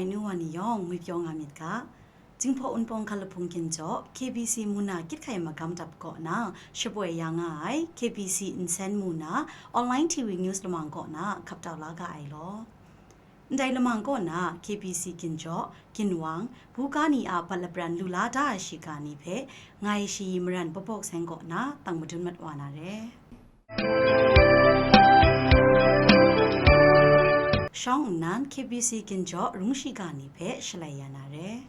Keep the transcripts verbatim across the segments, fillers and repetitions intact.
Ai nu wa ni yawng ngwi pyaw nga myit ga, Jinghpaw Wunpawng Hkalahpung Ginjaw, K B C Muna Kyit Hkai Magam Dap kaw na shapoi ya nga ai K B C Nsen Muna Online T V News lamang kaw na hkap tau la ga ai law. Ndai lamang kaw na K B C Ginjaw, Ginwang, buga ni a bat lapran lu la da ai shiga ni hpe ngai Shayi Maran Pawbawk Seng kaw na tang madun mat wa na re. Shawng nnan K B C Ginjaw rung shiga ni hpe shalai ya na re.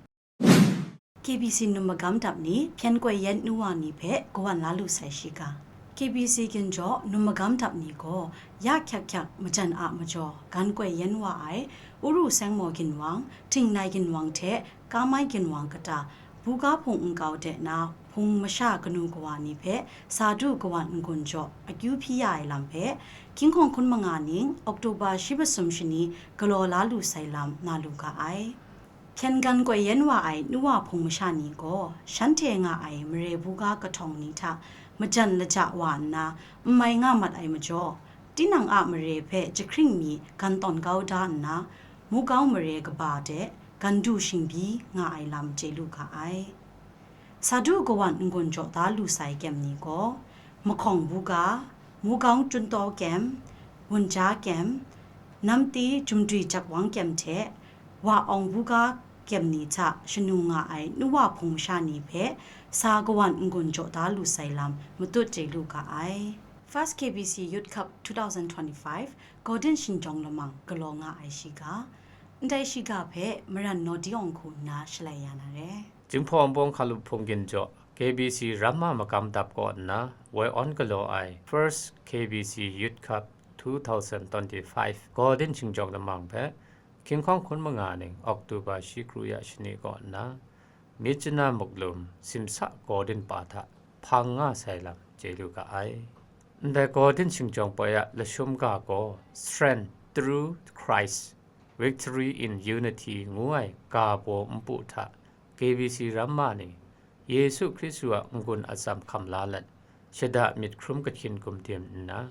K B C num magam dap ni hpyen koi yan nu wa ni hpe kawan la lu sai shiga. K B C Ginjaw num magam dap ni gaw ya hkyak hkyak majan a majaw gan koi yan wa ai Uru Seng Maw Ginwang, Htingnai Ginwang hte Kamai Ginwang kata, buga hpung nkau de na hpung masha kanu kawa ni hpe sa du kawan n-gun jaw akyu hpyi ya ai lam hpe, hkying hkawng hkun manga ning Oktoba shi masum shani galaw la lu sai lam na lu ga ai. Hpyen gan koi yan wa ai nu wa hpung masha ni gaw, shanhte nga ai mare buga kahtawng ni hta majan laja wa nna n mai nga mat ai majaw, tinang a mare hpe jahkring mi gan tawn kau da nna, Mugau mare kaba de gandu shingbyi nga ai lam chye lu ga ai. Sa du kawan n-gun jaw da lu sai kyem ni gaw, Mahkawng buga, Mugau Chuntaw kyem, Wunja kyem, Namti Jumdwi Jakwang kyem hte Wa Awng buga kyem ni hta shanu nga ai nu wa hpung masha ni hpe sa kawan n-gun jaw da lu sai lam matut chye lu ga ai. First K B C Youth Cup twenty twenty-five Golden Shingjawng lamang galaw nga ai shiga. Ndai shiga hpe Maran Nawdi Awng hku nna shalai ya na re. Jinghpaw Wunpawng Hkalahpung Ginjaw, K B C Ramma Magam Dap kaw nna woi awn galaw ai First K B C Youth Cup twenty twenty-five Golden Shingjawng lamang hpe, hkying hkawng hkun manga ning Oktoba shi kru ya shani kaw nna, Myitkyina Muklum Simsa Golden pa hta hpang nga sai lam chye lu ga ai. Ndai Golden Shingjawng poi a lashum ga gaw Strength Through Christ, Victory in Unity ngu ai ga baw npu hta K B C Ramma ni Yesu Hkristu a n-gun atsam hkam la let, shada myit hkrum kahkyin gumdim nna,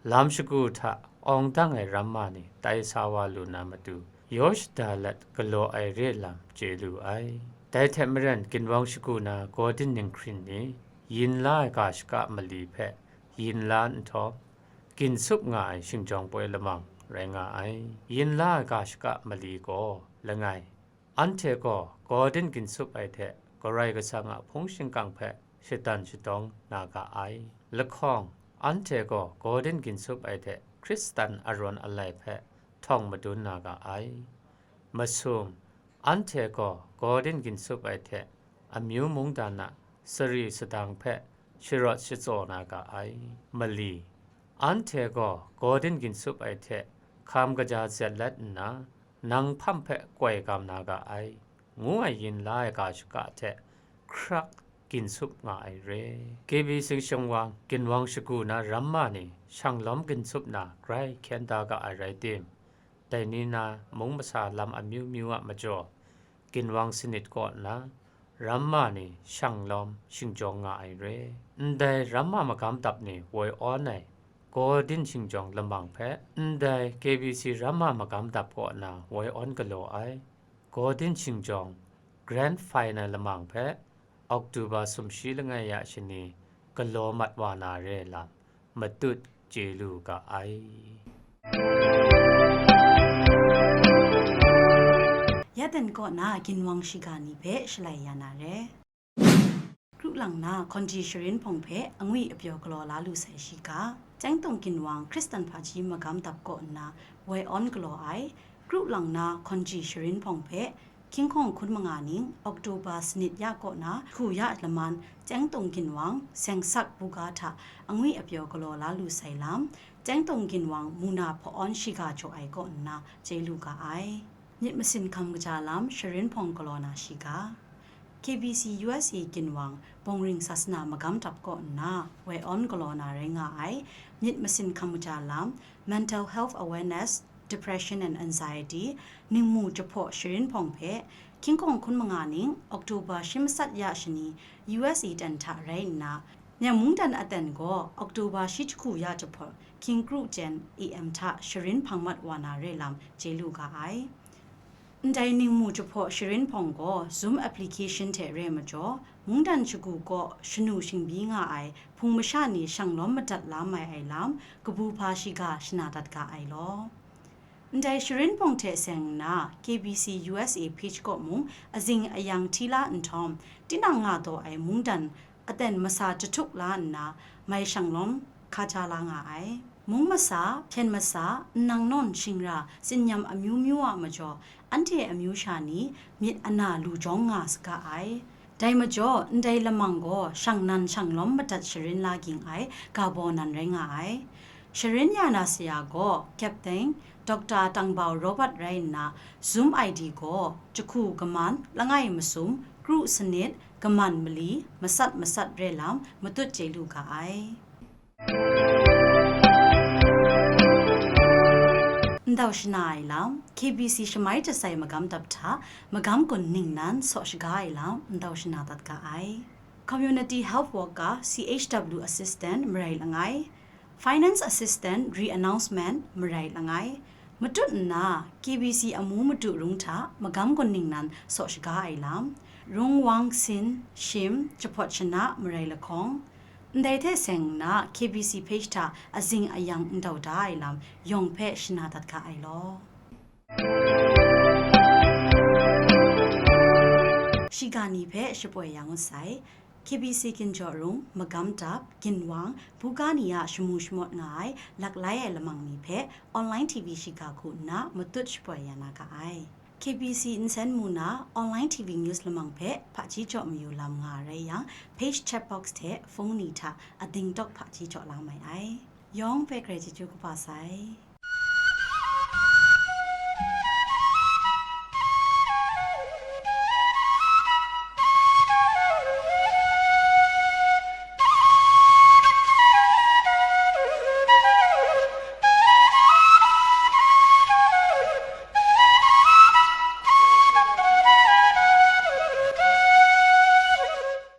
lam shagu hta awng dang ai ramma ni tai sa wa lu na matu, yaw shada let galaw ai re lam chye lu ai. Dai hte maren, ginwang shagu na Golden Ninghkrin ni yin la ai ga shaka mali hpe yin la nhtawm, ginsup nga ai shingjawng poi lamang rai nga ai. Yin la ai ga shaka mali gaw langai, anhte gaw Golden ginsup ai hte Karai Kasang a hpung shingkang hpe shadan shadawng na ga ai. Lahkawng, anhte gaw Golden ginsup ai hte Hkristan arawn alai hpe htawng madun na ga ai. Masum, anhte gaw Golden ginsup ai hte amyu mungdan a sari sadang hpe sharawt shatsaw na ga ai. Mali, anhte gaw Golden ginsup ai hte hkam kaja zet let nna, nang hpam hpe koi gam na ga ai, ngu ai yin la ai ga shaka hte hkrak ginsup nga ai re. K B C Shingwang ginwang shagu na ramma ni shanglawm ginsup na grai hkyen da ga ai rai tim, dai ni na mung masa lam amyu myu a majaw, ginwang sanit kaw nna, ramma ni shanglawm shingjawng nga ai re. Ndai ramma magam dap ni woi awn ai Golden Shingjawng lamang hpe, ndai K B C ramma magam dap kaw nna woi awn galaw ai Golden Shingjawng Grand Final lamang hpe, Oktoba sumshi langai ya shani galaw mat wa na re lam matut chye lu ga ai. Ya dan kaw na ginwang shiga ni hpe shalai ya na re. Kru lang na Hkawnji Sharin Hpawng hpe angwi apyaw galaw la lu sai shiga. Chyengtung ginwang Hkristan hpaji magam dap kaw nna woi awn galaw ai, kru lang na Hkawnji Sharin Hpawng hpe, hkying hkawng hkun manga ning Oktoba sanit ya kaw na hku ya laman, Chyengtung ginwang seng sak buga hta angwi apyaw galaw la lu sai lam, Chyengtung ginwang muna hpa-awn shiga jaw ai kaw nna chye lu ga ai. Myit masin hkam kaja lam Sharin Hpawng galaw na shiga. K B C U S A ginwang bawngring sasana magam dap kaw nna woi awn galaw na rai nga ai, myit masin hkam kaja lam, Mental Health Awareness, Depression and Anxiety, ningmu jahpaw Sharin Hpawng hpe, hkying hkawng hkun manga ning Oktoba shi matsat ya shani U S A ten hta rai nna, Myen mungdan aten gaw Oktoba shi jahku ya jahpawt hkying kru jen A M hta Sharin hpang mat wa na re lam chye lu ga ai. Ndai ningmu jahpaw sharin hpawng gaw Zoom application hte re majaw, mungdan shagu kaw shanu shingbyi nga ai hpung masha ni shanglawm madat la mai ai lam, kabu hpa shiga shana dat ga ai law. Ndai sharin hpawng hte seng nna, K B C U S A page kaw mung azing ayang hti la nhtawm, tinang nga taw ai mungdan aten masa jahtuk la nna, mai shanglawm hkaja la nga ai. Mung masa, hpyen masa, nnang nawn shingra, tsinyam amyu myu a majaw, anhte amyu sha ni myit ana lu jawng nga saga ai. Dai majaw, ndai lamang gaw shang nan shanglawm madat sharin la ging ai ga baw nan rai nga ai. Sharin ya na saya gaw, Captain Doctor Tangbau Robert rai nna, Zoom I D gaw, jahku kaman, langai masum, kru sanit, kaman mali, masat masat re lam, matut chye lu ga ai. Ndau shana ai lam, K B C shamai jasai magam dap hta, magam gun ningnan saw shaga ai lam, ndau shana dat ga ai. Community Health Worker, C H W Assistant, marai langai, Finance Assistant, Re-announcement, marai langai, matut nna, K B C amu madu rung hta, magam gun ningnan saw shaga ai lam, rung wang sin, shim, jahpawt shana, marai lahkawng, ndai hte seng nna, K B C page hta azing ayang ndau da ai lam, yawng hpe shana dat ga ai law. Shiga ni hpe shapoi ya ngut sai, K B C Ginjaw Rung, Magam Dap, Ginwang, Buga ni a shamu shamawt nga ai laklai ai lamang ni hpe online T V shiga hku nna matut shapoi ya na ga ai. K B C nsen mu na online T V news lamang hpe hpaji jaw mayu lam nga rai yang, page chat box hte phone ni hta ading tawk hpaji jaw la mai ai. Yawng hpe grai chyeju kaba sai.